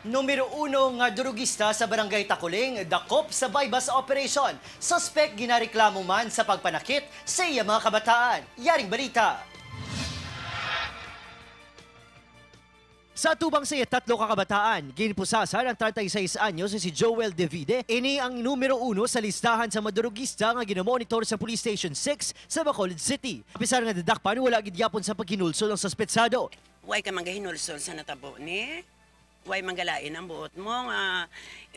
Numero uno nga durugista sa Barangay Taculing, dakop sa buy-bust operation. Suspect ginareklamo man sa pagpanakit sa iya mga kabataan. Yaring balita. Sa tubang sa iya tatlo ka kabataan, ginpusasan ang 36 anyos si Joel Devide. Ini ang numero uno sa listahan sa madurugista nga ginomonitor sa Police Station 6 sa Bacolod City. Bisan nga dadakpan, wala gid gyapon sa paghinulsol ang suspetsado. Way ka manggahinulsol sa natabo ni. Way manggalain ang buot mo nga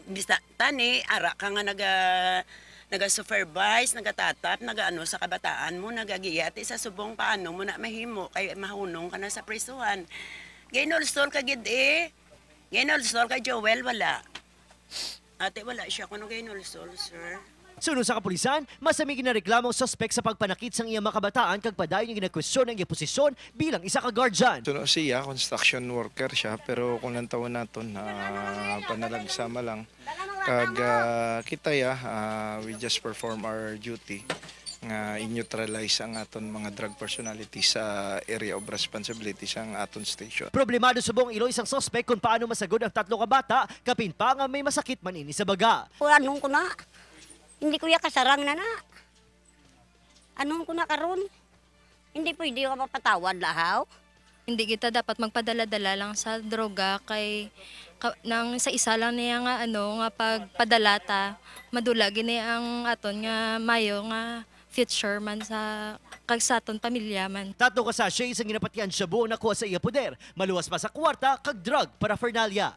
bista tani ara ka nga naga supervise, nagatatap, nagaano sa kabataan mo, nagagiya ti sa subong paano mo na mahimo kay mahunong ka na sa prisuhan. Ginulsol ka gid eh. Ginulsol ka Joel, wala. Ate, wala siya kuno ginulsol, sir. Sunod sa kapulisan, masami ginareklamo ang suspect sa pagpanakit sang iyang mga kabataan kag padayon nga ginakwestiyon ang iyang posisyon bilang isa ka guardian. Suno siya, construction worker siya, pero kung lang taon naton, panalagsama lang. Kag kita ya, we just perform our duty nga i-neutralize ang aton mga drug personality sa area of responsibility sa aton station. Problemado subong iloy sang suspect kung paano masagod ang tatlo ka bata kapin pa nga may masakit man ini sa baga. Anong ko na? Hindi ko ya kasarang na na. Anong ko na karon? Hindi pwede ka mapatawad lahaw. Hindi kita dapat magpadala-dala lang sa droga kay nang sa isa lang niya nga ano nga pagpadala ta madula gini ang aton nga mayo nga future man sa kag sa aton pamilya man. Tatlo ka sachet ang ginapatian shabu ang nakuha sa iya poder. Maluwas pa sa kwarta kag drug paraphernalia.